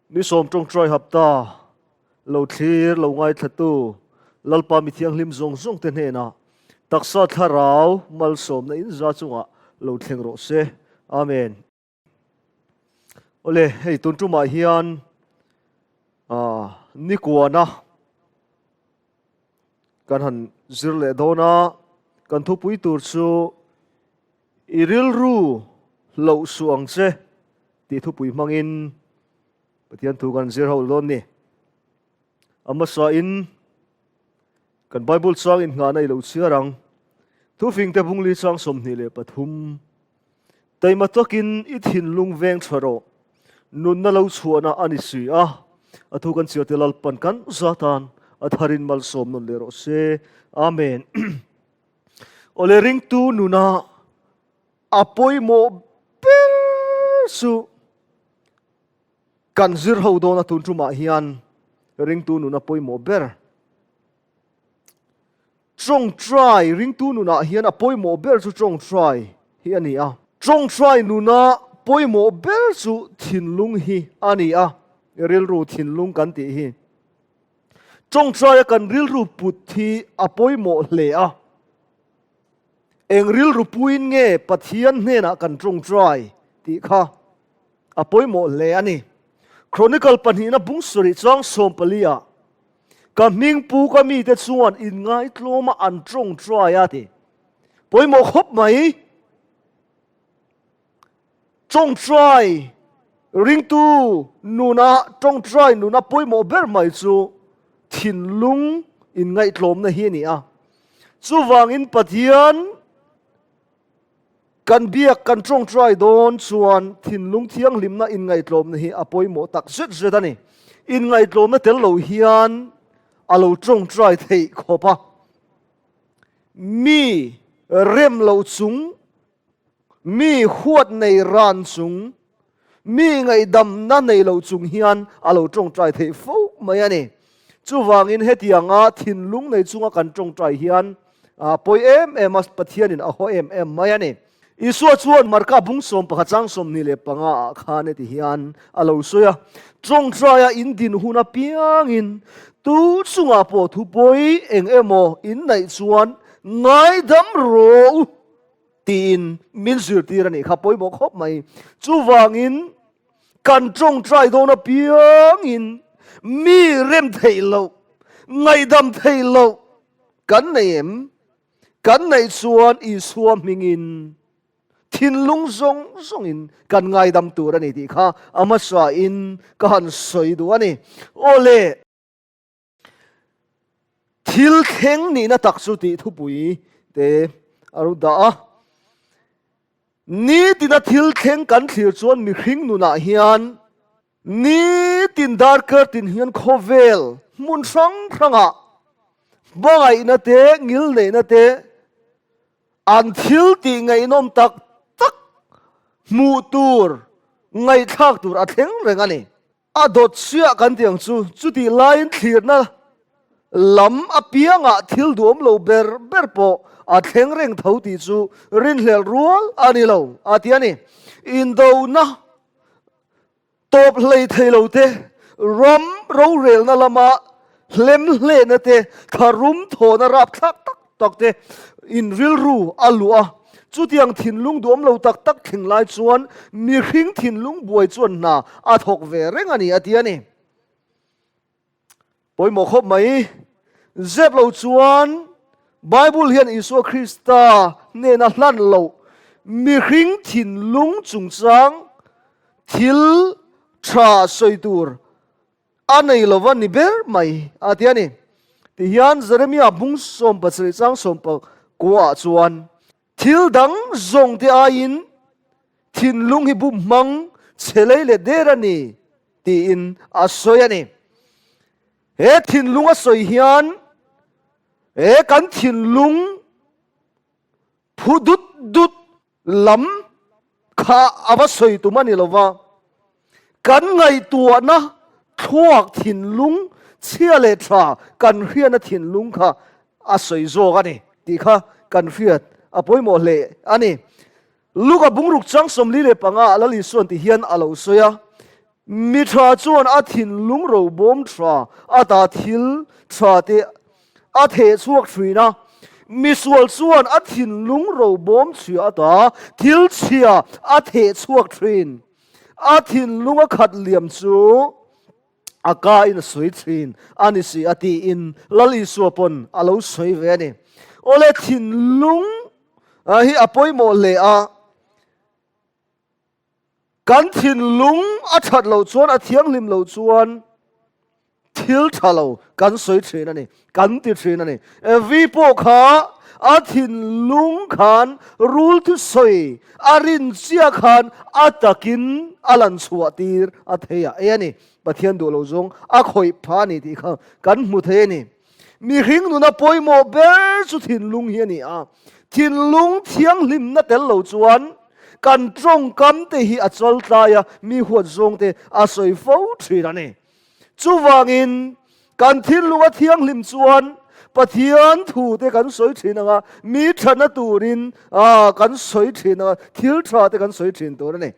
Ni sawm tawngtai hapta lo thlir lo ngaithlatu Lalpa mi thianghlim zawng zawng te hnenah taksa thlarau malsawmna in za chungah lo thleng rawh se. Amen. Awle, hei tun tumah hian nikuana kan han zir leh dawn a, kan thupui tur chu I rilru hloh suh ang che tih thupui hmangin Pathian thu kan zir ho dawn ni. A hmasain kan Bible chang inngahna i lo chhiar ang. Thufingte bungli chang 23 Taima takin i thinlung veng tha rawh, nunna lo chhuahna a ni si a. A thu kan chhiar te Lalpan kan zatan a tharin malsawm nawn leh rawh se. Amen. Awle ringtu nuna a pawimawh ber chu kan zir ho dawn a tun tumah hian ringtu nuna pawimawh ber tawngtai ringtu nunah hian a pawimawh ber chu tawngtai hi a ni a. Tawngtai nuna pawimawh ber chu thinlung hi a ni a, rilru thinlung kan tih hi. Tawngtaia kan rilru put hi a pawimawh hle a. Eng rilru puin nge Pathian hnenah kan tawngtai tih kha a pawimawh hle a ni. Chronicle pahnihna bung sarih chang sawmpali-ah, Ka hming pu ka mite chuan inngaitlawma an tawngtai a ti. Pawimawh khawp mai. Tawngtai ringtu nuna tawngtai nuna pawimawh ber mai chu thinlung inngaihtlawmna hi a ni a. Chuvangin Pathian kan biak kan tawngtai dawn chuan thinlung thianghlimna inngaihtlawmna hi a pawimawh tak zet zet a ni. Inngaihtlawmna tel lo hian a lo tawngtai theih khawp a. Mi rem lo chung Mi huat nei ran chung, mi ngaihdamna nei lo chung hian a lo tawngtai theih fo mai a ni. Chuvangin hetianga thinlung nei chunga kan tawngtai hian a pawi em em a, Pathianin a haw em em mai a ni. Isua chuan Marka bung 11 chang 25 ah khan heti hian a lo sawi a, Tawngtaia in din hun apiangin tu chungah pawh thupawi eng emaw in neih chuan ngaidam rawh u. Tiin min zirtir a nih kha pawimawh khawp mai. Chuvangin kan tawngtai dawn apiangin mi rem theih loh, ngaihdam theih loh kan nei em? Kan neih chuan Isua hmingin thinlung zawng zawngin kan ngaidam tur a ni tih kha a hmasain ka han sawi duh a ni. Awle! Thil thleng nihna tak chu tih thupui te a ro dah a. Nitina thil thleng kan thlir chuan mihring nunah hian nitin darkar tin hian khawvel hmun hrang hrangah hmangaihna te, ngilneihna te, an thil tih ngaihnawm tak tak hmuh tur, ngaihthlak tur a thleng reng a ni. A dawt chiah kan ti ang chu, chutih laiin thlirna lam apiangah thil duhawm lo ber ber pawh a thleng reng tho tih chu rinhlelh rual a ni lo, a ti a ni. Indona tawp hlei thei lo te, ram rorelna lama hlemhlehna te, tharum thawhna rapthlak tak tak te in rilru a luh a, chutiang thinlung duhawm lo tak tak thleng lai chuan mihring thinlung buai chuan hna a thawk ve reng a ni a ti a ni. Pawimawh khawp mai, zep lo chuan Bible hian Isua Krista hnena hlan loh mihring thinlung chungchang thil tha sawi tur A nei lo va ni ber mai a ti a ni. Tihian Jeremia bung 17 chang 19 ah chuan, Thil dang zawng te aiin thinlung hi bum hmang chhe lei leh der a ni tiin a sawi a ni. He thinlung a sawi hian he kan thinlung phu dut dut lam kha a va sawi tum a ni lo va, kan ngaihtuahna thluak thinlung chhia leh tha kan hriatna thinlung kha a sawi zawk a ni tih kha kan hriat a pawimawh hle a ni. Luka bungruk chang 45 ah Lal Isuan ti hian a lo sawi a. Mi tha chuan a thinlung robawm tha ata thil tha te a theh chhuak thin a, misual chuan a thinlung robawm chhia ata thil chhia a theh chhuak thin. A thinlung a khat liam chu a ka in a sawi thin a ni si a tiin Lal Isua pawn a lo sawi ve a ni. Awle thinlung hi a pawimawh hle a. Kan thinlung a that loh chuan, a thianghlim loh chuan thil tha lo kan sawi thin a ni, kan ti thin a ni. Evi pawh kha a thinlung khan rul thusawi a rin chiah khan a takin a lan chhuah tir a thei a ei a ni. Pathian duh lo zawng a khawih phah a ni tih kha kan hmu thei a ni. Mihring nuna pawimawh ber chu thinlung hi a ni a, thinlung thianghlimna tel lo chuan kan tawngkam te hi a chawl tlai a, mi huat zawng te a sawi fo thin a ni. Chuvangin kan thinlung a thianghlim chuan Pathian thu te kan sawi thin ang a, mi thatna turin kan sawi thin ang a, thil tha te kan sawi thin tur a ni.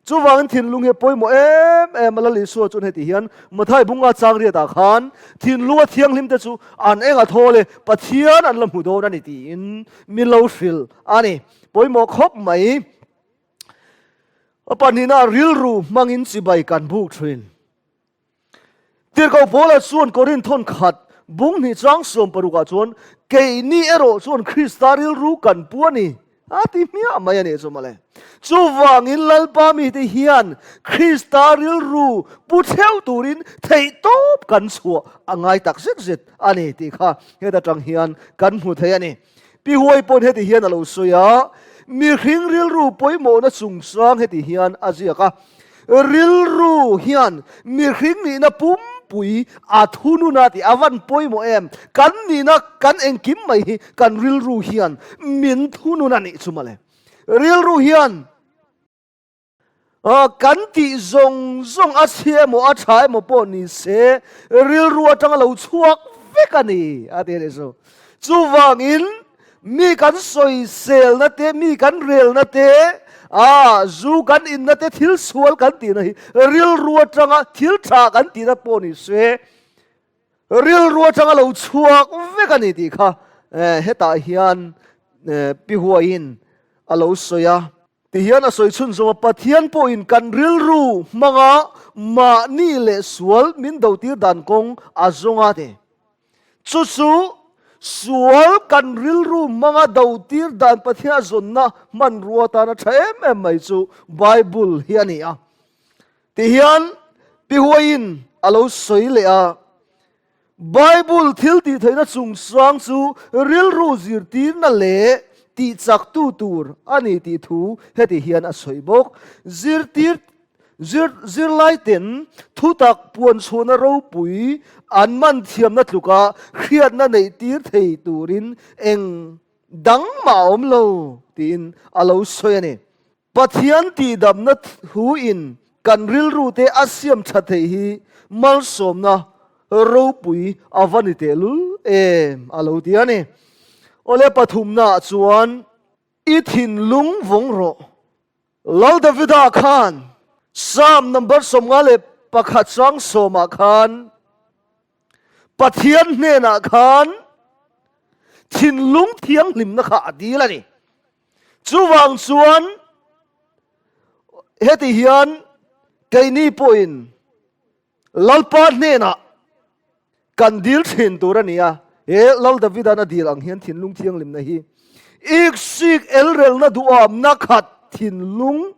Chuvangin thinlung hi a pawimawh em em a, Lal Isua chuan heti hian Mathai bunga chang riatah khan thinlunga thianghlim te chu an eng a thawl e, Pathian an la hmu dawn a ni tiin min lo hrilh a ni. Pawimawh khawp mai. A pahnihna rilru hmangin chibai kan buk thin. Tirhkoh Paula chuan Korinth thawn khat bung hnih chang 16 ah chuan, Keini erawh chuan Krista rilru kan pu a ni, a ti hmiah mai a nih chu mawle. Chuvangin Lalpa mite hian Krista rilru pu theuh turin theihtawp kan chhuah a ngai tak zet zet a ni tih kha heta tang hian kan hmu thei a ni. Pi Huai pawn heti hian a lo sawi a, Mihring rilru pawimawhna chungchang heti hian a ziak a, Rilru hian mihring nihna pumpui a thunun a tih a van pawimawh em? Kan nihna kan engkim mai hi kan rilru hian min thunun a nih chu mawle. Rilru hian kan tih zawng zawng a chhia emaw a tha emaw pawh ni se rilru atanga lo chhuak vek a ni a ti a nih chu. Chuvangin Mi kan sawiselna te, mi kan relna te, a zu kan inna te, thil sual kan tihna hi rilru atanga thil tha kan tihna pawh ni se, rilru atanga lo chhuak vek a ni tih kha hetah hian Pi Huaiin a lo sawi a. Tihian a sawi chhun zawm a, Pathian pawhin kan rilru hmanga mahni leh sual min dotir dan kawng a zawng a ti. Chu chu sual kan rilru hmanga dotir dan Pathian a zawnna hmanrua atana tha em em mai chu Bible hi a ni a. Tihian Pi Huaiin a lo sawi leh a, Bible thil tih theihna chungchang chu rilru zirtirna leh tihchaktu tur a ni tih thu heti hian a sawi bawk. Zirtir Zir zirlaiten thutak puanchhuahna ropui an man thiamna tluka hriatna neih tir thei turin eng dang mah a awm lo tiin a lo sawi a ni. Pathian tihdamna thuin kan rilrute a siam tha thei hi malsawmna ropui a va ni tehlul em a lo ti a ni. Awle pathumnaah chuan i thinlung vawng rawh. Lal Davida khan Psalm number 51 chang sawmah khan Pathian hnenah khan thinlung thianghlimna kha a dil a ni. Chuvang chuan heti hian keini pawhin Lalpa hnenah kan dil thin tur a ni a, he Lal Davida'n a dil ang hian thinlung thianghlimna hi iksik elrelna duhamna khat thinlung,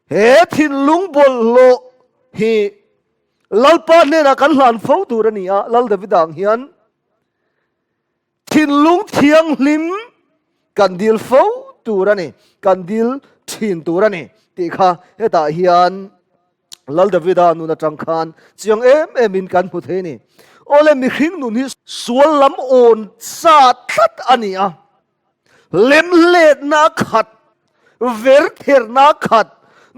he thinlung bawlhhlawh hi Lalpa hnenah kan hlan fo tur a ni a, Lal Davida ang hian Thinlung thianghlim kan dil fo tur a ni, kan dil thin tur a ni tih kha hetah hian Lal Davida nun atang khan chiang em em in kan hmu thei a ni. Awle mihring nun hi sual lam awn sa tlat a ni a, lemhletna khat, vertherna khat,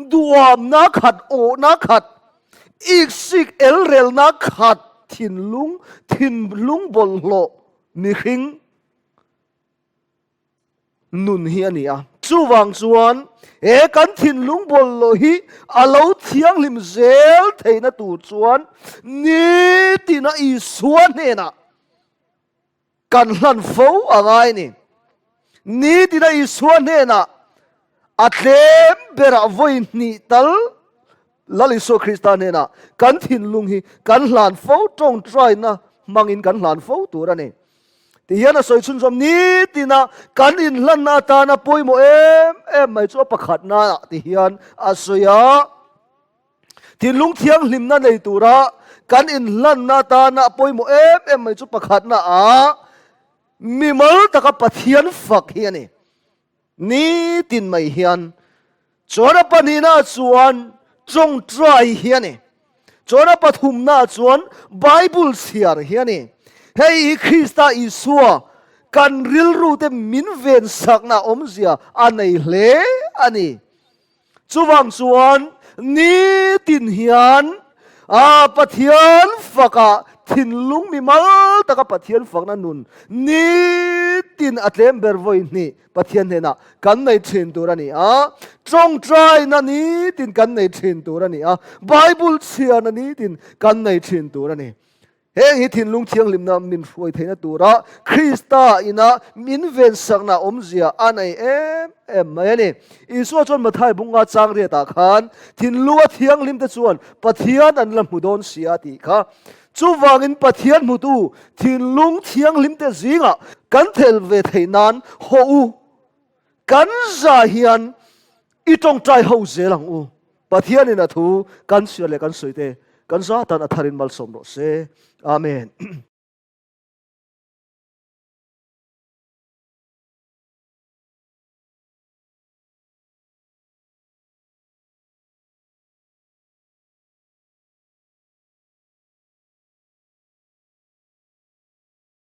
duamna khat, awhna khat, Iksik elrelna khat thinlung, thinlung bawlhhlawh mihring. nun hi a ni a. Chuvang chuan he kan thinlung bawlhhlawh hi a lo thianghlim zel theihna tur chuan nitina Isua hnenah kan hlan fo a ngai a ni. Nitina Isua hnenah a tlem berah vawi hnih tal Lal Isua Krista hnenah kan thinlung hi kan hlan fo tawngtaina hmangin kan hlan fo tur a ni. Ti hian a sawi chhunzawm nitina kan inhlanna atana pawimawh em em mai chu a pakhatnaah ti hian a sawi a. Thinlung thianghlimna nei tura kan inhlanna atana pawimawh em em mai chu pakhatnaah mimal taka Pathian fak hi a ni. Nitin mai hian chuan a pahnihna chuan tawngtai hi a ni. Chuan a pathumna chuan Bible chhiar hi a ni. Hei hi Krista Isua kan rilru te min ven sakna awmzia a nei hle a ni. Chuvang chuan nitin hian a Pathian fakah thinlung mi mal taka Pathian fakna nun nitin a tlem ber vawi hnih Pathian hnenah kan nei thin tur a ni a, tawngtaina nitin kan nei thin tur a ni a, Bible chhiarna nitin kan nei thin tur a ni. Heng hi thinlung thianghlimna min hruai theihna tura Krista ina min vensakna awmzia a nei em em mai a ni. Isua chuan Mathai bunga chang riatah khan thinlunga thianghlimte chuan Pathian an la hmu dawn si a tih kha. Chuvangin Pathian hmutu thinlung thianghlimte zingah kan tel ve theih nan haw u. Kan za hian i tawngtai ho zel ang u. Pathianin a thu kan chhiar leh kan sawi te kan za tan a tharin malsawm rawh se. Amen.